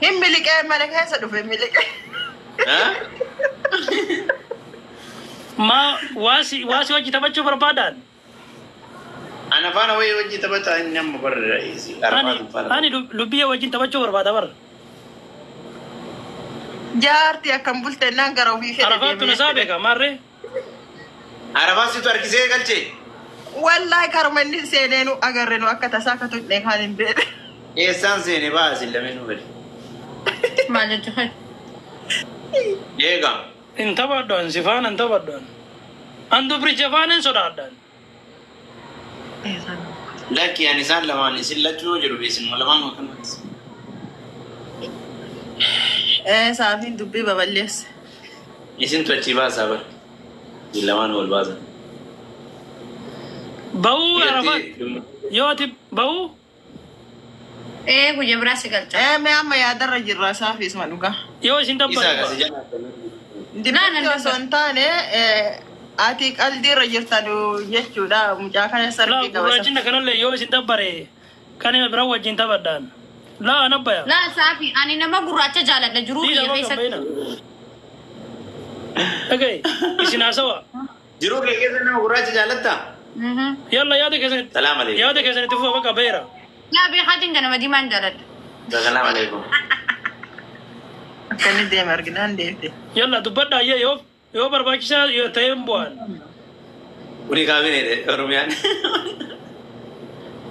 Hin miliqee mana keessa dhufe miliqee. Maa waasi waasi wajji taphachuu barbaadaan? Ana faana wayii wajji taphataa inni amma barra Ani ani lubbiyyee wajjin taphachuu barbaada bara. Jaarti akkam bulte naan gara ofii fedhe Arafaattu na isaa beeka maarree? Arafaa situ harkisee galchee. Wallahi karuma inni seenee nu agarre nu akka tasaa akka tuqne kaan hin beekne. Eessaan seene ba'a isin lameenuu gadi. Maal jechuudha? Eegaa. Hin taphadhu an si faana hin taphadhu an. An dubricha faana hin sodaadhan. Lakki ani isaan lamaan isin lachuu yoo jedhu isin lamaan akkanumatti. Ee saafiin dubbii babal'eesse. Isintu achii baasaa bara. Isin lamaan wal baasan. Ba'uu Arafaat yoo ati ba'uu Ee guyyaa biraa si galcha. Ee mee amma yaadarra jirra saafii isuma dhugaa. Yoo isin Isaa dabbare kasi jala. Dibatti osoo hin taane ati qaldiirra jirtan jechuudha mucaa kana Laa sarbii qaba. gurraachina kanallee yoo isin dabbare kan ima biraa wajjin taphadhaan. Laa an abbaya. Laa saafi ani nama gurraacha jaaladha jiruu Dhiira kiyya bakka keessatti. bayina. Dhagaye isin haasawa. Jiruu kee keessa nama gurraacha jaalattaa? Yalla yaada keessanitti. Salaam alaikum. Yaada keessanitti fufa bakka beera. Laa beekaatiin ganama diimaan jaaladha. Salaam alaikum. Akka inni deeme arginaan deemte. Yalla dubbadhaa ayyee yoo yoo barbaachisaa yoo ta'e hin bu'an. Kuni kaabineedha Oromiyaan.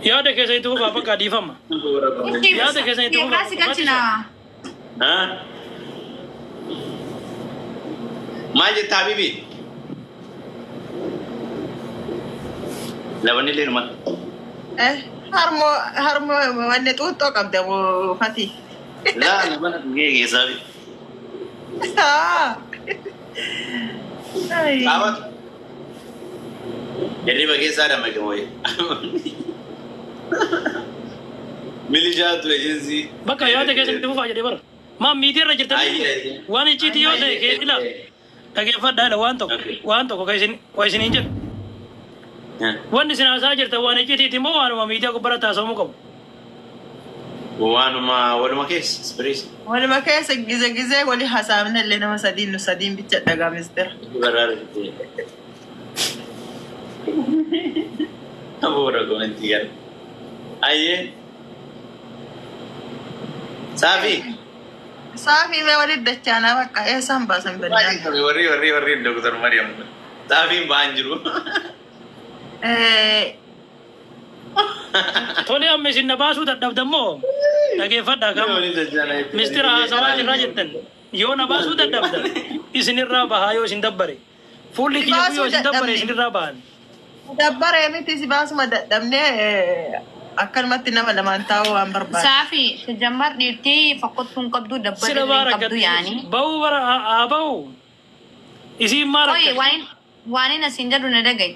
Yaada keessanitti fufa bakka dhiifama. Yaada keessanitti Guyyaa biraa si galchina. Maal jetta Habibi? Labanni illee numa. Harmoo harmoo wanni xuuxxoo qabda moo fati? Laa labana dhugee keessaa bi. Qaabatu. Hirriba keessaa dammaqe mooye. Milishaatu ejensii. Bakka yaada keessanitti fufaa jedhee bara. Maa miidiyaa irra jirtan Ayyee. waan icciitii yoo ta'e kee ila dhageeffadhaa ila waan tokko waan tokko kan isin waa isiniin jedhu. Wanni isin haasaa jirtan waan icciitiiti moo waanuma miidiyaa gubbaarra taasifamuu qabu? Waanuma waluma keessa ispiriis. Waluma keessa gize gizee wali hasaabne illee nama sadiin nu sadiin bicha dhagaa mistira. Baraara jettee. Aboora komentii gara. Ayyee. Saafi. Saafii mee walit dachaanaa bakka eessaan baasan bannaan. Warri warri warri Doktor Mariam. Saafiin ba'aan jiru. Tole amma isin na baasuu dadhabdan moo dhageeffadhaa kam mistira haasawaa jirraa jettan yoo na baasuu dadhabdan isinirraa bahaa yoo isin dabbare fuulli kiyya kun yoo isin dabbare isinirraa bahan. Dabbaree miti si baasuma dadhabnee akkanumatti nama lamaan taa'uu waan barbaade. Saafi jammar dhiirtii fokkottuu hin qabdu Sila dabbaree hin baara qabdu yaani. Ba'uu bara haa ba'uu isiin maal Oye akka waan waan inni asiin jedhu na dhagaye.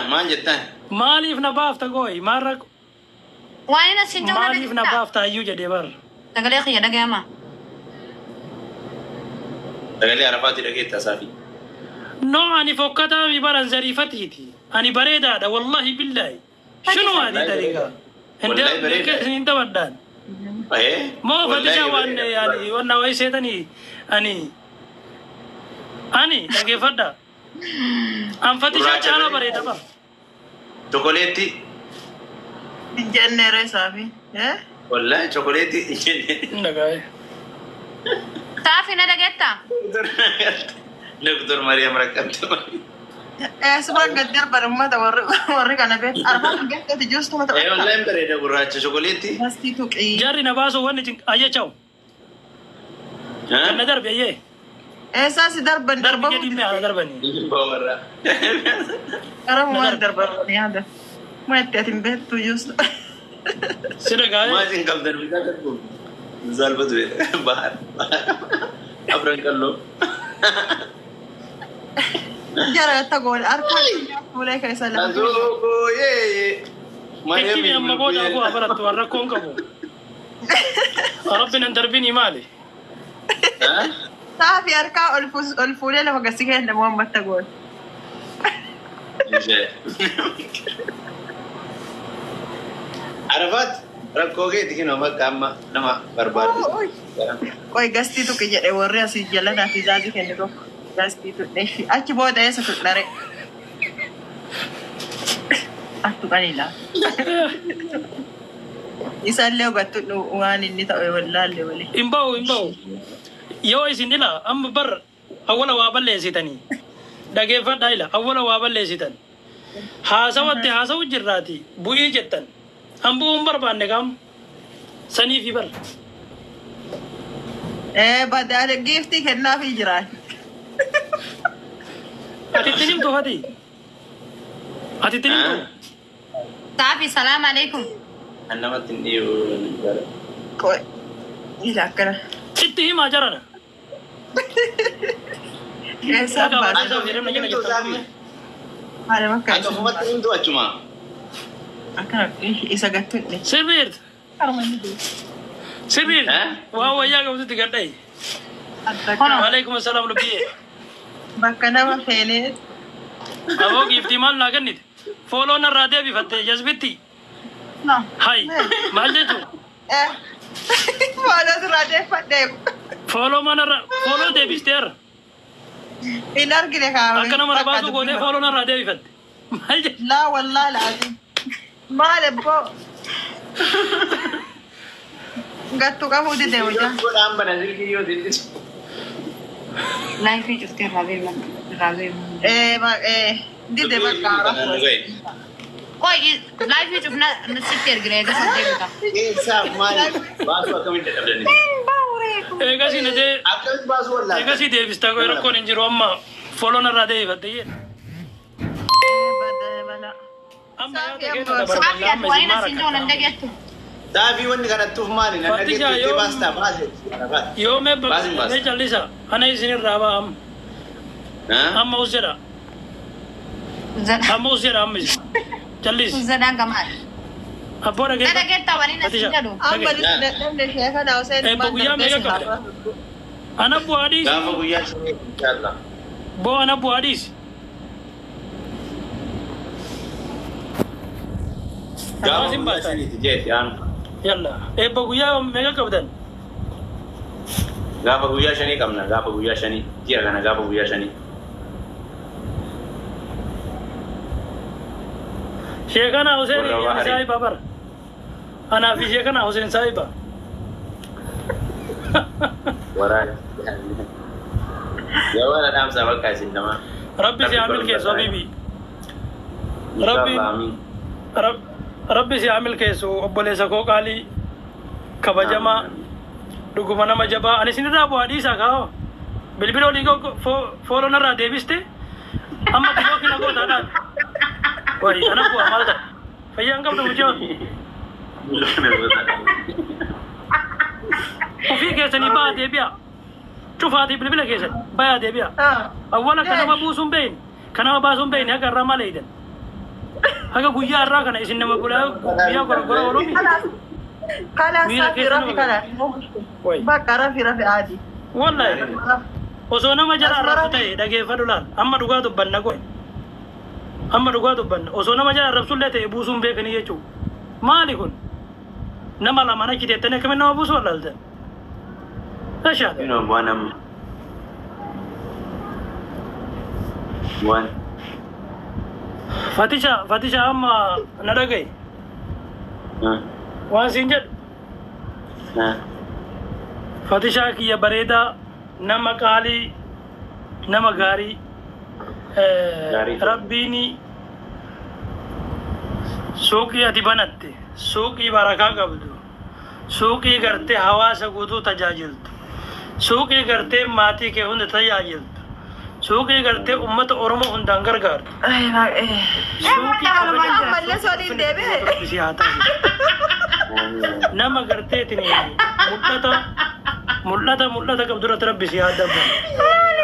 Maal jettan? Maaliif na baafta gooyi maal rakko Waan inni asiin jedhu na maaliif na dhagaye. baafta iyyuu jedhee bara. Sagalee kiyya dhagayama. Sagalee Arafaati dhageetta Saafi. No ani fokkataa mi baran zariifatiiti ani bareedaadha wallahi billahi shinu ani dariiqa Wallahi bareeda. hin taphadhaan. Moo fatisha waan yani wanna wayi seetanii ani ani dhageeffadha. An fatisha Gurraacha caalaa bareeda. bareeda bara. Chokoleetti. Hin jenneere saafii. Wallahi chokoleetti hin jenne. Hin dhagaa'e. Saafi na dhageettaa? Doktor Mariam rakkate. Eessumaan gad darban uummata warri warri kana beektu. Arfan beektati juustuma Eh wallahi bareeda gurraacha chokoleetti. Mastii tuqii. Jarri na baasuu wanni ayyachaw. Kan na darbe ayyee. Eessaa si darban Darbi darbamu jedhii mee haa darbanii. Bawarra. Qaramumaan darban yaada. Maa itti ati hin beektu juustu. Si dhagaa'e. Maal isin qabdan bitaa darbu? Salphatu bahar. Afran qalloo. Jara atta goone harkaan fuulee keessa lafa. Azoo yee. Itti amma booda akkuma barattu waan rakkoon qabu. Rabbi nan darbini maali? Saafi harkaa ol fuulee lafa gasi kenna waan matta goone. Arafaat rakkoo keeti kinoo bakka amma nama barbaadu. Qoy gastii tuqi jedhe warri asii jala naaf izaazii kenne tokko. Gastii tuqne achi booda eessa tuqnare? Attu qanila. Isaallee hubattu waan inni ta'e wallaalle wali. Hin ba'u hin ba'u. Yoo isin ila amma bar awwala waa balleessitanii dhageeffadhaa ila awwala waa balleessitan haasawatti haasawu jirraati bu'ii jettan an bu'uu hin barbaanne qaam saniifi bar. Badaale giiftii kennaafii jiraan. Ati ittiin himtu Fati? Ati ittiin himtu? Saafi salaam alaikum. An namatti hin dhiyu. Qoy ila akkana. Itti himaa jarana. Eessaan Dhagaa baase? baasee jedhamna jala jettan. Haala bakka Ati ofumatti himtu achuma. akkana isa gattuudhe. Sirriirt. Sirriirt. Eh? Waan wayyaa qabdutti gadha'i. Waalaikum assalaam lubbiyyee. Bakka nama feenee Aboo giiftii maal naa kennite? Fooloo narraa deebifatte jasbitti. Hai maal jechuun? Fooloo sirraa deeffadhee Fooloo manarra fooloo deebisteerra. hin argine kaawwe. Akka nama rabaasuu gootee fooloo narraa deebifatte. Maal jechuun? Laa wallaa laazim. Maal ebboo? Gattu qabuu dide mucaa. Godhaan bana silkii yoo silkisu. Laayifii cuftee irraa beeman. Irraa beeman. Dide bakka rakkoo. Qoy laayifii cufna sitti ergina eega san deebita. Eessaaf maali? Baasuu akkamiin dadhabdani? Eegasii na dee Akkamiin baasuu wallaalte? eegasii deebistaa koo rakkoon hin jiru amma fooloo narraa deebifatte jee. Amma yaada keessa Saafi dabarfannaa ati amma waan isin maara asiin jiru nan kan. dhageettu. Saafii wanni kanattuuf maali? Nan Fatisha, dhageettu yoo- baastaa baase. Arafaat. Yoo mee Baasin baasa. mee callisa ana isin irraa ba'a amma amma us jedha amma us jedha amma isin callisi Zadaan gamaa. abboo Na dhageeffadhu. dhageettaa waan asiin Fatisha jedhu. Amma dhagee. nuti dadhabne sheekana Hussein Eebbo guyyaa meeqa qabda? Ana bu'aa dhiisi. Gaafa guyyaa shanii inshallah. Boo ana bu'aa dhiisi. Gaafa Baasin guyyaa baasa. shaniiti jeeti aanu. Yalla eebbo guyyaa meeqa qabdan? Gaafa guyyaa shanii qabna. Gaafa guyyaa shanii. Ji'a kana gaafa guyyaa shanii. Sheekana Hussein Warra Bahari. saahiba bara. Anaa fi sheekana Hussein saahiba. Waraana. Jawwaala dhaamsaa bakka isin namaa. Rabbi si haa milkeessu habiibi. Rabbi- Inshallah amiin. Rabbi si haa milkeessu obboleessa koo qaalii kabajamaa dhuguma nama jabaa ani isinirraa bu'aa dhiisaa kaa'oo bilbila olii fooloo narraa deebiste amma biloo kina gootaadhaan wayi ana bu'aa maal ta'a fayyaa hin qabdu mucaan ofii keessanii ba'aa deebi'a cufaatii bilbila keessan ba'aa deebi'a awwala kan nama buusuun beeyne kan nama baasuun beeyne haga irraa maal eeydan haga guyyaa irraa kana isin nama guyyaa gorgora oolumi Kalaas Miira saafi keessa rafi nama kalaas. Wayi. Bakka rafi rafi aadi. Wallahi osoo nama jala arrabsu ta'e dhageeffadhu laal amma dhugaa dubbanna goe amma dhugaa dubbanna osoo nama jala arrabsullee ta'e buusuun beekanii jechuu maali kun nama lamaan achi teettanii akkamiin nama buusuu wallaaltan tashaata Inoo bu'aan amma. Bu'aan. Fatisha Fatisha amma na dhagaye waan siin jedhu Fatishaa kiyya bareedaa nama qaalii nama gaarii Gaarii. Rabbiin suuqii ati banatte suuqii barakaa qabdu suuqii gartee hawaasa guutuu tajaajiltu suuqii gartee maatii kee hunda tajaajiltu suuqii gartee ummata Oromoo hundaan gargaartu suuqii Ammallee soliin deebi'e. Rabbi si haa taasisu. Nama garteetiin mul'ata mul'ata mul'ata qabdu irratti rabbi si haa dabbalu.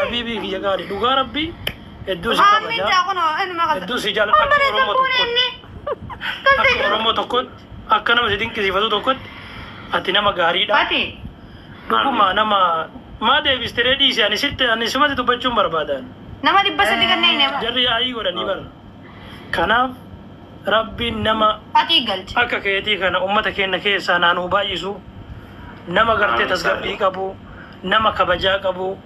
Habiibii kiyya gaarii dhugaa rabbi hedduu si kabaja hedduu si jaalladha akka Oromoo tokkotti akka Oromoo tokkotti akka nama si dinqisiifatu tokkotti ati nama gaariidha. Fati. Dhuguma nama maa deebistee dhiise ani sitti ani sumatti dubbachuun barbaadan. Nama 300 kanneen nama. Jarri yaa'ii godhanii bara. Kanaaf Rabbiin nama Fatii galche. akka keetii kana ummata keenya keessaa naanuu baay'isu, nama gartee Amiin. tasgabbii qabu, nama kabajaa qabu,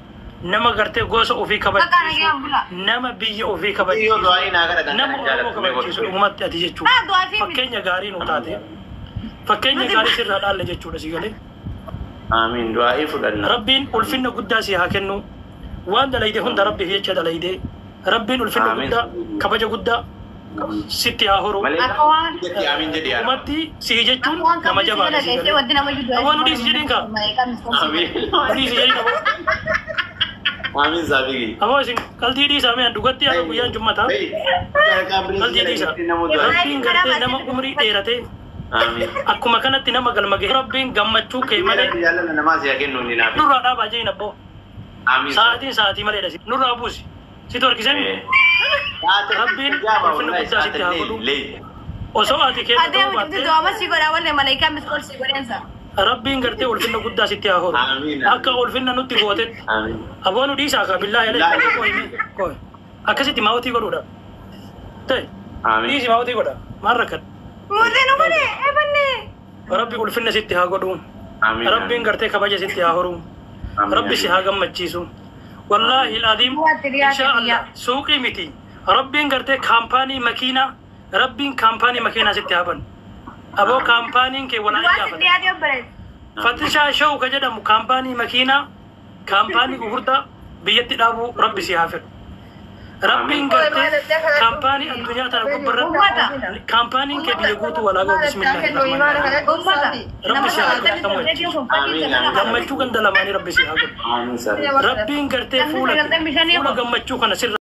nama gartee gosa ofii Bakka kabachiisu, nagaan bulaa. nama biyya ofii Yoo kabachiisu, du'aa naa kadhatan nama kana Oromoo jaalatu mee kabachiisu godhu. dhugumatti ati jechuudha. Maa du'aa fi miti. Fakkeenya gaarii nuu taate, fakkeenya gaarii sirraa dhaalle jechuudha si galee. Amiin du'aa'ii fudhanna. Rabbiin ulfinna guddaa si haa kennu. Waan dalayde hunda Rabbiif jecha dalayde. Rabbiin ulfinna Amiin. guddaa, kabaja guddaa sitti haa horu. Malee Akka waan jedhi amiin jedhi yaa. Dhugumatti si jechuun akka waan nama qabdu si jabaadha si dalageessee galee. wanti nama iyyuu du'aa Aboo nu dhiisi jedhiin kaa. Amiin. Nu dhiisi jedhiin aboo. Amiin saafigi. Aboo isin qalbii dhiisaa mee dhugatti haa guyyaan jummataa. Qalbii dhiisaa. Rabbiin gartee nama umrii dheeratee Amiin. akkuma kanatti nama galma gahe. Rabbiin gammachuu kee malee Jaalala namaa si haa kennu inni naaf. nurraa dhaabaa jedhiin abboo. Amiin. Sa'aatiin sa'aatii maleedha. Nurraa buusi. Situ harkisanii Rabbiin ulfinna guddaa sitti haa godhu. Osoo ati keessa ta'uu Adeemu jirtu baattee du'aama si godhaa wallee malaayikaa miskool si godheensa. Rabbiin gartee ulfinna guddaa sitti haa horu. Amiin. Akka ulfinna nutti gootetti. Amiin. Aboo nu dhiisaa kaa billaa yalee. Koi. Akkasitti maawwatii godhuudha. Ta'e. Amiin. Dhiisi maawwatii godha. Maal rakkadha? Muuzii nu godhe eebanne. Rabbi ulfinna sitti haa godhu. Amiin. Rabbiin gartee kabaja sitti haa horu. Amiin. Rabbi si haa gammachiisu. Wallaahi aladiim. Waatti dhiyaate Inshaa Allah biyya. suuqii miti. Rabbiin gartee kaampaanii makiinaa Rabbiin kaampaanii makiinaa sitti haa banu. Aboo kaampaaniin kee walaa Du'aa si gaafata. dhiyaate obboleessa. Fatishaa Show ka jedhamu kaampaanii makiinaa kaampaanii gurguddaa biyyatti dhaabuu Rabbi si haa fedhu. Rabbiin gartee kaampaanii addunyaa tana gubbarratti Uummata. kaampaaniin kee biyya guutuu walaa gahu bismillaahi. Uummata. Rabbi si haa Nama gammachiisu. sagaltamii Gammachuu ganda lamaanii Rabbi si haa godhu. Amiin saafigi. Rabbiin gartee fuula Namni 95 fuula gammachuu kana sirra